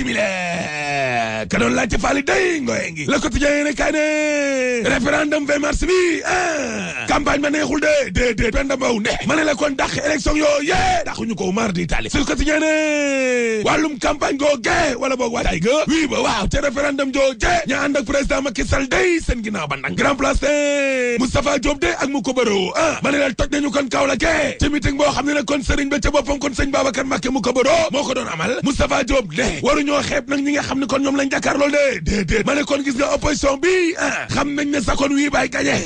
bisimile ka doon laajte faali day ngoye ngi Le Quotidien yéene kay ne référendum 20 mars bi campagne ba neexul de Penda Mbow ne ma ne la kon dàq élection yoo yee dàquñu ko mar di tali Le Quotidien ne wàllum campagne googe wala boog waajay ga wii ba waaw te référendum jooje ña ànd ak président Macky Sall day seen ginnaaw ba ndang grand place de Moustapha Diop de ak mu ko bëroo ma ne la toj nañu kon Kaolack ci meeting boo xam ne nag kon sëriñ ba ca boppam kon sëñ Babacar Mbacké mu ko bëroo moo ko doon amal Moustapha Diop de waruñoo xeeb nag ñi nga xam ne kon ñoom lañ jàkkaar lool de déedéet ma ne kon gis nga opposition bi xam nañ ne sa kon wii bay gañe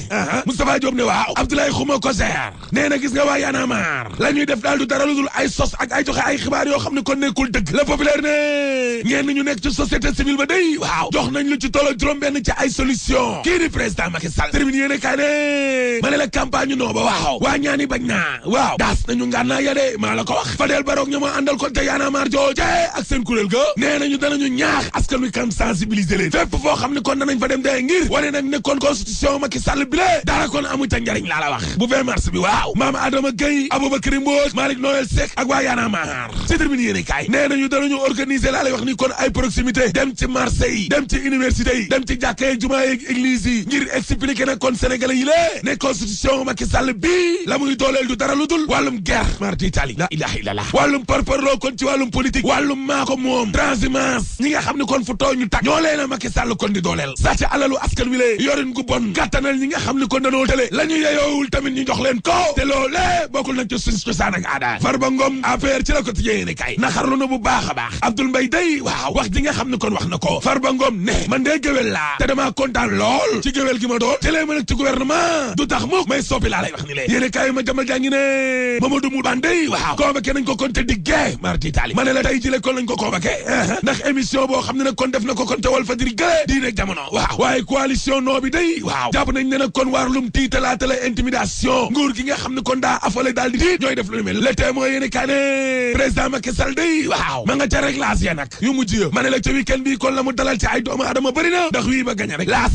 Moustapha Diop ne waaw Abdoulaye Khouma Koser nee na gis nga waa Y'en a marre la ñuy def daal du dara lu dul ay sos ak ay joxe ay xibaar yoo xam ne kon nekkul dëgg Le Populaire ne ñenn ñu nekk ci société civile ba day waaw jox nañ lu ci tolloo juróom-benn ci ay solution kii di président Macky Sall termine yéene kaay ne ma ne la campagne noo ba waaw waa ñaani bañ naa waaw daas nañu ngànnaa ya de maa la ko wax Fadel Barok ñoo ma àndal kon te Y'en a marre jooje ak seen kuréel ga nee nañu danañu ñaax askan wi kam sensibiliser leen fépp foo xam ne kon danañ fa dem de ngir wane nag ne kon constitution Macky Sall bi le dara kon amu ca njariñ laa la wax bu 20 mars bi waaw Mame Adama Gueye Aboubacry Mbodj Malick Noël Seck ak waa Y'en a marre ci termine yéene kaay nee nañu danañu organiser laa lay wax ni kon ay proximité dem ci marché yi dem ci université yi dem ci jàkka yi jumaa yi église yi ngir expliquer nag kon sénégalais yi lée ne constitution Macky Sall bi la muy dooleel du dara lu dul wàllum guerre marti Italie la ilaha illallah wàllum parparloo kon ci wàllum politique wàllum maa ko moom transhumance ñi nga xam ne kon fu tooñ ñu tàkk ñoo leen a Macky Sall kon di dooleel sàcc alalu askan wi lée yorin gu bon gàttanal ñi nga xam ne kon danoo tële la ñu yeyoowul tamit ñu jox leen ko te loolee bokkul nag ci suñ cosaan ak aada Farba Ngom APR ci la ko tijjee ne kay naxarlu na bu baax a baax Abdoul Mbaye day waaw wax ji nga xam ne kon wax na ko Farba Ngom ne man de géwél laa te damaa kontaan lool ci géwél gi ma doon te lee ma nag ci gouvernement du tax mukk may soppi laa lay wax ni lee yéene kaay ma jamal jàngi ne Mamadou Moulbane day waaw convoqué nañ ko kon te diggee mardi Italie ma ne la tey jile kon lañ ko convoqué ndax émission boo xam ne nag kon def na ko kon te Walfadjri gële diine jamono waaw waaye coalition noo bi day waaw jàpp nañ ne nag kon waarlum tiitalaatale intimidation nguur gi nga xam ne kon daa afale daal di tiit ñooy def lu mel le témoin yéene kaay ne président Macky Sall day waaw ma nga ca réglage ya nag yu mujj ya ma ne la ca week-end bi kon la mu dalal ci ay doomu adama bëri na ndax wii ba gañe rek laas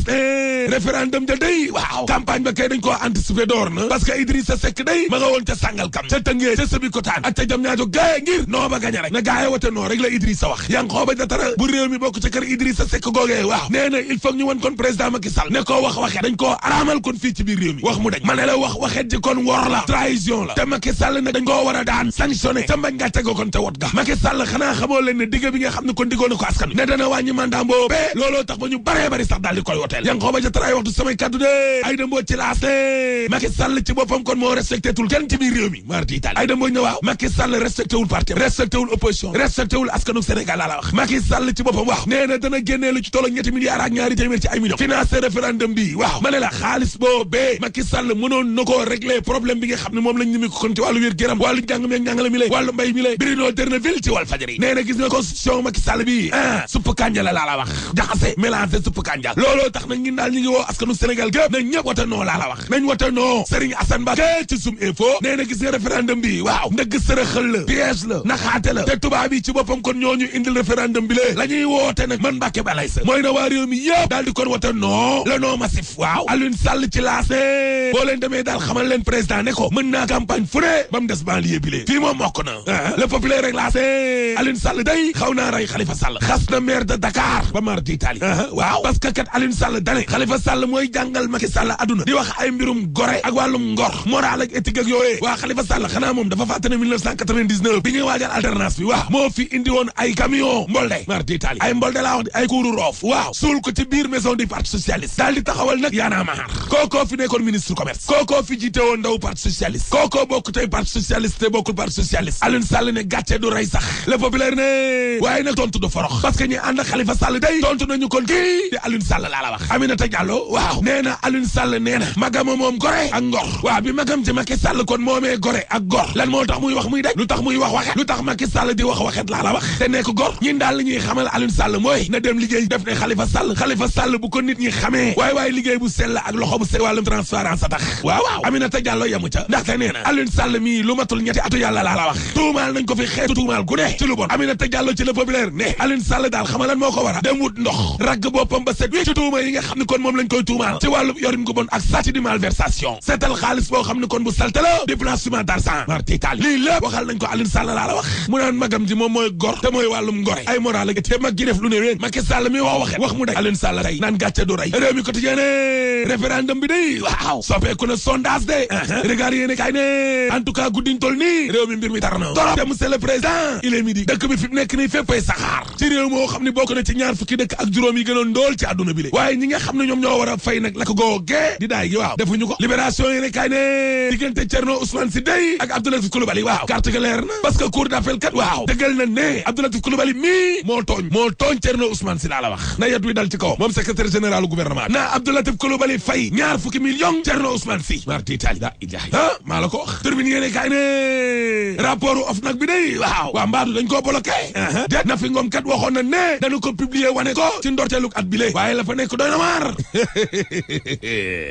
référendum ja day waaw campagne ba kay dañ koo anticiper door na parce que Idrissa Seck day ma nga woon ca Sangalkam ca Tëngéej ca Sébikotane ak ca Diamniadio gaay ngir noo ba gañe rek na gaay wote noo rek la Idrissa wax Yankhoba Diattara bu réew mi bokk ca kër Idrissa Seck googee waaw nee na il faut ñu won kon président Macky Sall ne koo wax waxet dañ koo araamal kon fii ci biir réew mi wax mu dañ ma ne la wax waxet ji kon wor la trahison la te Macky Sall ne dañ koo war a daan sanctionné ca mbañ nga tego kon te wot ga Macky Sall xanaa xamoo leen ne digg bi nga xam ne kon diggoon na ko askan ne dana wàññi mandat boobee looloo tax ba ñu baree bari sax daal di koy woteel Yankhoba Diattara waxtu samay kaddu de Aïda Mbodj ci laas ne Macky Sall ci boppam kon moo respecté tul kenn ci biir réew mi mardi Italie Aïda Mbodj ne waaw Macky Sall respecté wul parti respecté wul opposition respecté wul askanu Sénégal laa la wax Macky Sall ci boppam waaw nee na dana génnee lu ci tollo ñetti milliards ak ñaari téeméer ci ay millions financé référendum bi waaw ma ne la xaalis boobee Macky Sall mënoon na koo régler problème bi nga xam ne moom lañ ñimi ko kon ci wàllu wér géram wàllu njàng mi ak njàngale mi lay wàllu mbay mi lay Bruno D'erneville ci Walfadjri nee na gis nga constitution Macky Sall bi supp kànja la laa la wax jaxase mélangé supp kànja looloo tax nag ñun daal ñu ngi woo askanu Sénégal gépp nañ ñëpp wata noo laa la wax nañ wata noo Serigne Assane Mbacké ci Sum Info nee na gis nga référendum bi waaw ndëgg sërëxal la piège la naxaate la te tubaab yi ci boppam kon ñooñu indil référendum bi la ñuy woote nag man Mbacké balay sa mooy na waa réew mi yëpp daal di kon wata noo le non massif waaw Alioune Sall ci laase boo leen demee daal xamal leen président ne ko mën naa campagne fu ne ba mu des banlieue bi lee fii moom mokk na le populaire rek laase Alioune Sall day xaw naa rey Khalifa Sall xas na maire de Dakar ba mardi Italie waaw parce que kat Alioune Sall dane Khalifa Sall mooy jàngal Macky Sall aduna di wax ay mbirum gore ak wàllum ngor moral ak éthique ak yooyee waa Khalifa Sall xanaa moom dafa fàtte ne 1999 bi ñuy waajal alternance bi waaw moo fi indi woon ay camion mbolde mardi Italie ay mbolde laa wax di ay kuuru roof waaw suul ko ci biir maison du parti socialiste daal di taxawal nag Y'en a marre kookoo fi nekkoon ministre commerce kookoo fi jiite woon ndaw parti socialiste kookoo bokk tey parti socialiste te bokkul parti socialiste Alioune Sall ne gàcce du rey sax le populaire ne waaye nag tontu du forox parce que ñi ànd ak Khalifa Sall day tontu nañu kon kii di Alioune Sall laa la wax Aminata Diallo waaw nee na Alioune Sall nee na magama moom gore ak ngor waaw bi magam ci Macky Sall kon moomee gore ak gor lan moo tax muy wax muy daj lu tax muy wax waxet lu tax Macky Sall di wax waxet laa la wax te nekk gor ñin daal la ñuy xamal Alioune Sall mooy na dem liggéey def ne Khalifa Sall bu ko nit ñi xamee waaye liggéey bu sell ak loxo bu sell wàllum transparence a tax waaw Aminata Diallo yamu ca ndaxte nee na Alioune Sall mii lu matul ñetti atu yàlla laa la wax tuumaal nañ ko fi xeetu tuumaal gu ne ci lu bon Aminata Diallo ci Le Populaire ne Alioune Sall daal xamalan moo ko war a dem wut ndox ragg boppam ba set wi ci tuuma yi nga xam ne kon moom lañ koy tuumaal ci wàllu yorin gu bon ak sàcc di malversation seetal xaalis boo xam ne kon bu salte la déplacement d'argent marti Italie lii lépp waxal nañ ko Alioune Sall laa la wax mu naan magam ji moom mooy gor te mooy wàllum ngore ay moral te mag gi def lu ne ween Macky Sall mi wax mu day Alioune Sall tey naan gàcce du rey réew mi quotidien ne référendum bi day waaw soppeeku na sondage de regard yéene kay ne en tout cas guddiñ tol nii réew mi mbir mi tar na torop te monsieur le président il est midi dëkk bi fi mu nekk nii féppay saxaar ci réew moo xam ne bokk na ci ñaar fukki dëkk ak juróom yi gënoon ndool ci àdduna bi le waaye ñi nga xam ne ñoom ñoo war a fay nag la ko googee di daay gi waaw defuñu ko libération yéene kay ne diggante Thierno Ousmane Sy day ak Abdou Latif Coulibaly waaw carte ga leer na parce que cour d'appel kat waaw dëggal na ne Abdou Latif Coulibaly mii moo tooñ Thierno Ousmane Sy laa la wax na yet wi dal ci kaw moom secrétaire général gouvernement na Abdou Latif Coulibaly fay ñaar fukki millions Thierno Ousmane Sy marti Italie da ilahi maa la ko wax turbine yéene kay ne rapport OFNAC bi day waaw mbaadu dañ koo bloqué det na fi ngoom kat waxoon na ne dañu ko publier wane ko ci ndorteelug at bi le waaye la fa nekk doy na waar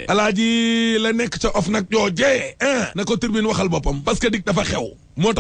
alaaji la nekk ca OFNAC joojee na ko turbine waxal boppam parce que dik dafa xew moo tax